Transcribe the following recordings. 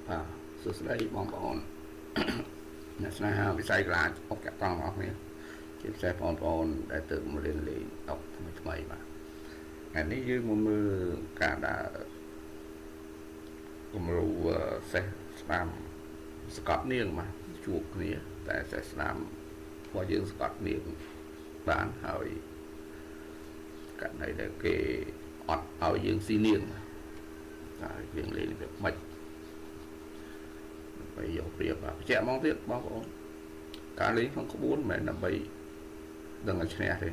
បាទសួស្តីបងប្អូនអ្នកស្នេហាវិស័យកីឡាអុកចាក់តង់អស់គ្នាជាពិសេសបងប្អូនដែលទើបមករៀនលេងអុកថ្មីថ្មីបាទថ្ងៃនេះយើងមកមើលការដើរគំរូសេះស្ដាំសកត់នាងបាទជួបគ្នាតែសេះស្ដាំរបស់យើងសកត់នាងបានហើយករណីដែលគេអត់ឲ្យយើងស៊ីនាងតែយើងលេងវាមិនដើម្បីយកប្រៀបបញ្ជាក់មកទៀតបងប្អូនការលេងក្នុងក្បួនមិនមែនដើម្បីដឹងឲ្យឈ្នះទេ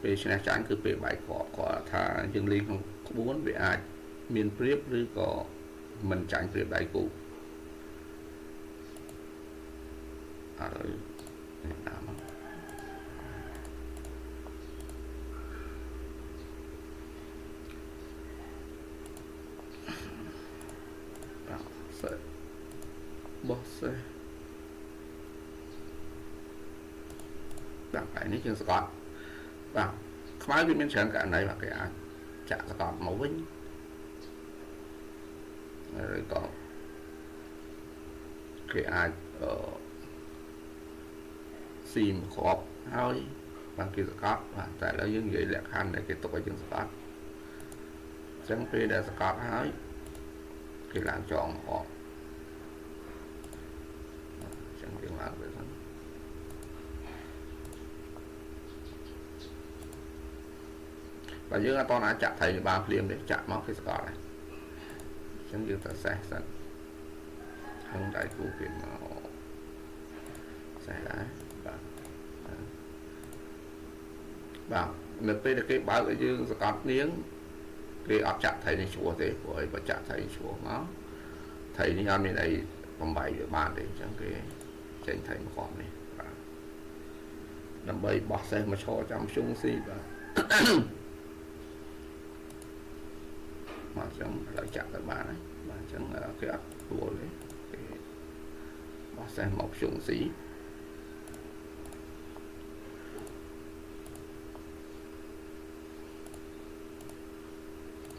ពេលឈ្នះចាញ់គឺពេលបែកគ្រាប់គាត់ថាយើងលេងក្នុងក្បួនវាអាចមានប្រៀបឬក៏មិនចាញ់ប្រៀបដៃគូឥឡូវនេះតាមមកសេបោះសេបាទហើយនេះជាងសកត់បាទខ្មៅវាមានច្រើនករណីបាទគេអាចចាក់សកត់មកវិញឬក៏គេអាចស៊ីមកគ្រាប់ហើយបាទគេសកត់បាទតែឥឡូវយើងនិយាយលក្ខខណ្ឌដែលគេទុកឲ្យយើងសកត់អញ្ចឹងពេលដែលសកត់ហើយគេឡើងចងមកចឹងយើងឡើងទៅហ្នឹងបើយើងអត់តអាចចាក់ថៃបានភ្លាមទេចាក់មកគេសកត់ហើយអញ្ចឹងយើងត្រូវសេះសិនហឹងដៃគូគេមកសេះដែរបាទបាទនៅពេលដែលគេបើកឲ្យយើងសកត់នាងគេអត់ចាក់ថៃនេះជ្រោះទេព្រោះអីបើចាក់ថៃជ្រោះមកថៃនេះអត់មានអីបំបីវាបានទេអញ្ចឹងគេចេញថៃមកគ្រាប់នេះបាទដើម្បីបោះសេះមកឈរចាំជុងស៊ីបាទមកចឹងឥឡូវចាក់ទៅបានហើយបាទអញ្ចឹងគេអត់ព្រោលទេគេបោះសេះមកជុងស៊ី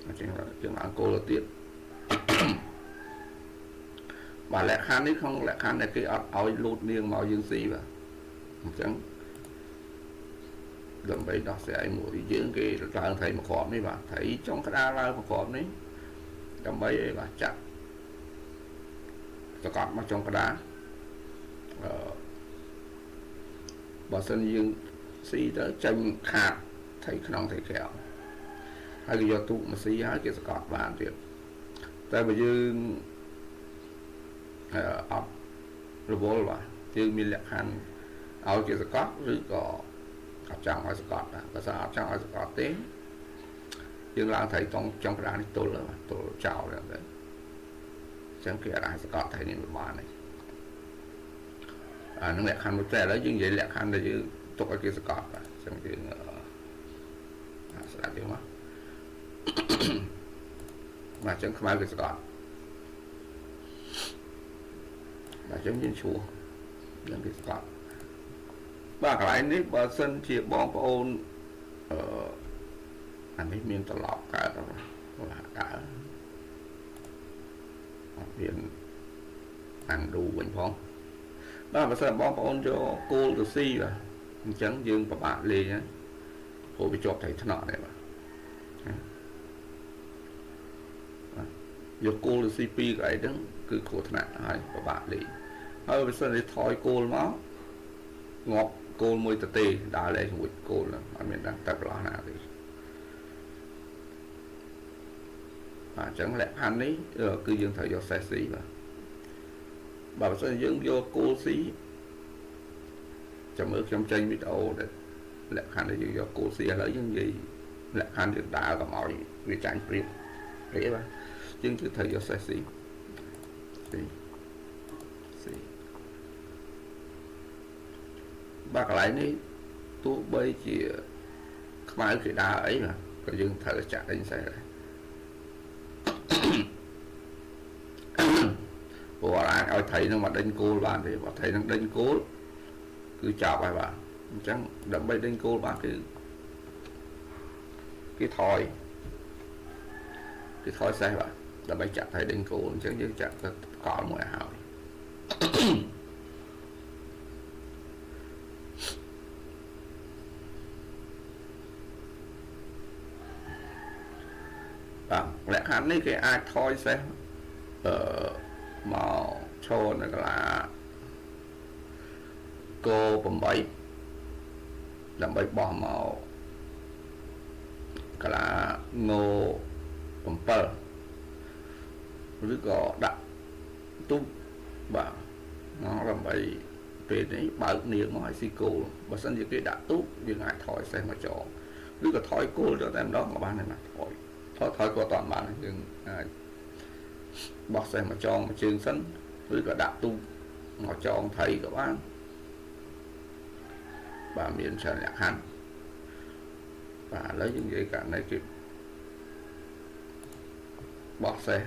អញ្ចឹងយើងអង្គគោលទៅទៀតបាទលក្ខខណ្ឌនេះក្នុងលក្ខខណ្ឌដែលគេអត់ឲ្យលូតនាងមកយើងស៊ីបាទអញ្ចឹងដើម្បីដោះស្រាយមួយយើងគេឡើងថៃមកគ្រាប់នេះបាទថៃចុងក្តារឡើងមកគ្រាប់នេះដើម្បីអីបាទចាក់សកត់មកចុងក្តារបើសិនយើងស៊ីទៅចេញខាតថៃក្នុងថៃក្រៅហើយគេយកទូកមកស៊ីហើយគេសកត់បានទៀតតែបើយើងអត់រវល់បាទយើងមានលក្ខខណ្ឌឲ្យគេសកត់ឬក៏អត់ចង់ឲ្យសកត់បាទបើសិនអត់ចង់ឲ្យសកត់ទេយើងឡើងថៃតង់ចង់ក្តារនេះទល់បាទទល់ចោលហ្នឹងទៅអញ្ចឹងគេអាចសកត់ថៃនេះមិនបានទេអានឹងលក្ខខណ្ឌមួយតែឥឡូវយើងនិយាយលក្ខខណ្ឌដែលយើងទុកឲ្យគេសកត់បាទអញ្ចឹងយើងស្ដាប់យើងមកបាទអញ្ចឹងខ្មៅគេសកត់បាទចឹងយើងឈួរនឹងគេស្កត់បាទកន្លែងនេះបើសិនជាបងប្អូនអានេះមានត្រឡប់កើតបាទកើតអត់មានអានឌូវិញផងបាទបើសិនបងប្អូនយកគោលទៅស៊ីបាទអញ្ចឹងយើងពិបាកលេងហើយព្រោះវាជាប់ថៃថ្នាក់ដែរបាទយកគោលទៅស៊ីពីរកន្លែងហ្នឹងគឺគ្រោះថ្នាក់ហើយពិបាកលេងហើយបើសិនជាថយគោលមកងាប់គោលមួយទៅទេដើរលេងជាមួយគោលហ្នឹងអត់មានដឹងតែប្រឡោះណាទេបាទអញ្ចឹងលក្ខខណ្ឌនេះគឺយើងត្រូវយកសេះស៊ីបាទបើសិនយើងយកគោលស៊ីចាំមើលខ្ញុំចេញវីដេអូដែលលក្ខខណ្ឌដែលយើងយកគោលស៊ីឥឡូវយើងនិយាយលក្ខខណ្ឌយើងដើរកុំឲ្យវាចាញ់ប្រៀបទេបាទយើងគឺត្រូវយកសេះស៊ីស៊ីស៊ីបាទកន្លែងនេះទោះបីជាខ្មៅគេដើរអីបាទក៏យើងត្រូវចាក់ដេញសេះដែរព្រោះអាចឲ្យថៃនឹងមកដេញគោលបានទេបើថៃនឹងដេញគោលគឺចប់ហើយបាទអញ្ចឹងដើម្បីដេញគោលបានគឺគេថយគេថយសេះបាទដើម្បីចាក់ថៃដេញគោលអញ្ចឹងយើងចាក់ទៅក កលមួយឲ្យហើយបាទលក្ខខណ្ឌនេះគេអាចថយសេះមកឈរនៅកលាគោ8ដើម្បីបោះមកកលាងោ7ឬក៏ដាក់ទូកបាទដើម្បីពេលនេះបើកនាងមកឲ្យស៊ីគោលបើសិនជាគេដាក់ទូកយើងអាចថយសេះមកចងឬក៏ថយគោលទៅតែម្ដងក៏បានដែរណាថយក៏អត់បានយើងអាចបោះសេះមកចងមួយជើងសិនឬក៏ដាក់ទូកមកចងថៃក៏បានបាទមានច្រើនលក្ខខណ្ឌបាទឥឡូវយើងនិយាយករណីគេបោះសេះ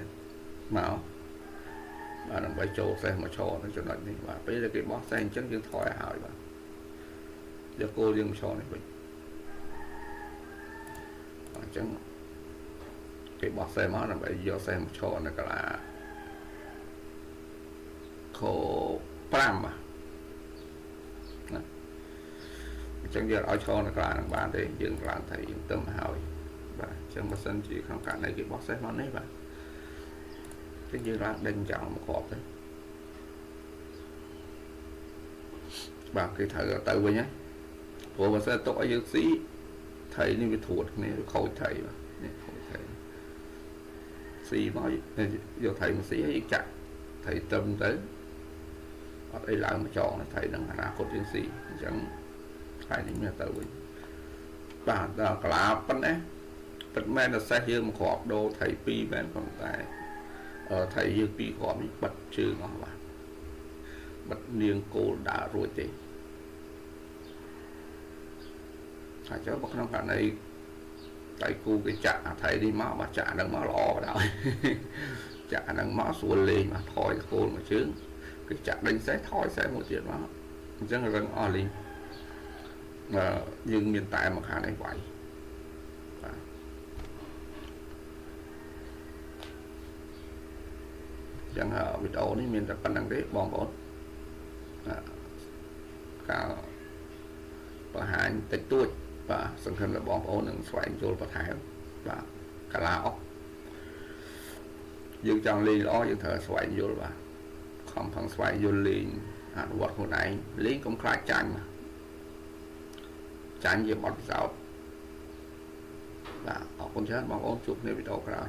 មកបាទដើម្បីចូលសេះមកឈរនៅចំណុចនេះបាទពេលដែលគេបោះសេះអញ្ចឹងយើងថយឲ្យហើយបាទយកគោលយើងមកឈរនេះវិញអញ្ចឹងគេបោះសេះមកដើម្បីយកសេះមកឈរនៅកលាខ5បាទណាអញ្ចឹងយើងឲ្យឈរនៅកលានឹងបានទេយើងឡើងថៃយើងទៅមកហើយបាទអញ្ចឹងបើសិនជាក្នុងករណីគេបោះសេះមកនេះបាទចឹងយើងឡើងដេញចោលមកគ្រាប់ទៅបាទគេត្រូវទៅវិញហើយព្រោះបើសិនទុកឲ្យយើងស៊ីថៃនេះវាត្រួតគ្នាវាខូចថៃបាទនេះខូចថៃស៊ីមកយកថៃមកស៊ីហើយយើងចាក់ថៃទឹមទៅអត់អីឡើងមកចងថៃនឹងអនាគតយើងស៊ីអញ្ចឹងថៃនេះមានទៅវិញបាទដល់កាឡាប៉ុណ្ណេះពិតមែនតែសេះយើងមកគ្រាប់ដូរថៃ2មែនប៉ុន្តែថៃយើងពីរគ្រាប់នេះបិទជើងអស់បាទបិទនាងគោលដើររួចទេហើយចុះបើក្នុងករណីដៃគូគេចាក់អាថៃនេះមកបាទចាក់ហ្នឹងមកល្អបណ្ដោយចាក់ហ្នឹងមកស្រួលលេងបាទថយគោលមួយជើងគេចាក់ដេញសេះថយសេះមួយទៀតមកអញ្ចឹងរឹងអស់លេងយើងមានតែមកខាងនេះវាយបាទចឹងវីដេអូនេះមានតែប៉ុណ្្នឹងទេបងប្អូនការបង្ហាញតិចតួចបាទសង្ឃឹមថាបងប្អូននឹងស្វែងយល់បន្ថែមបាទកាឡាអុកយើងចង់លេងល្អយើងត្រូវស្វែងយល់បាទខំប្រឹងស្វែងយល់លេងអនុវត្តខ្លួនឯងលេងកុំខ្លាចចាញ់ចាញ់ជាបទពិសោធន៍បាទអរគុណច្រើនបងប្អូនជួបគ្នាវីដេអូក្រោយ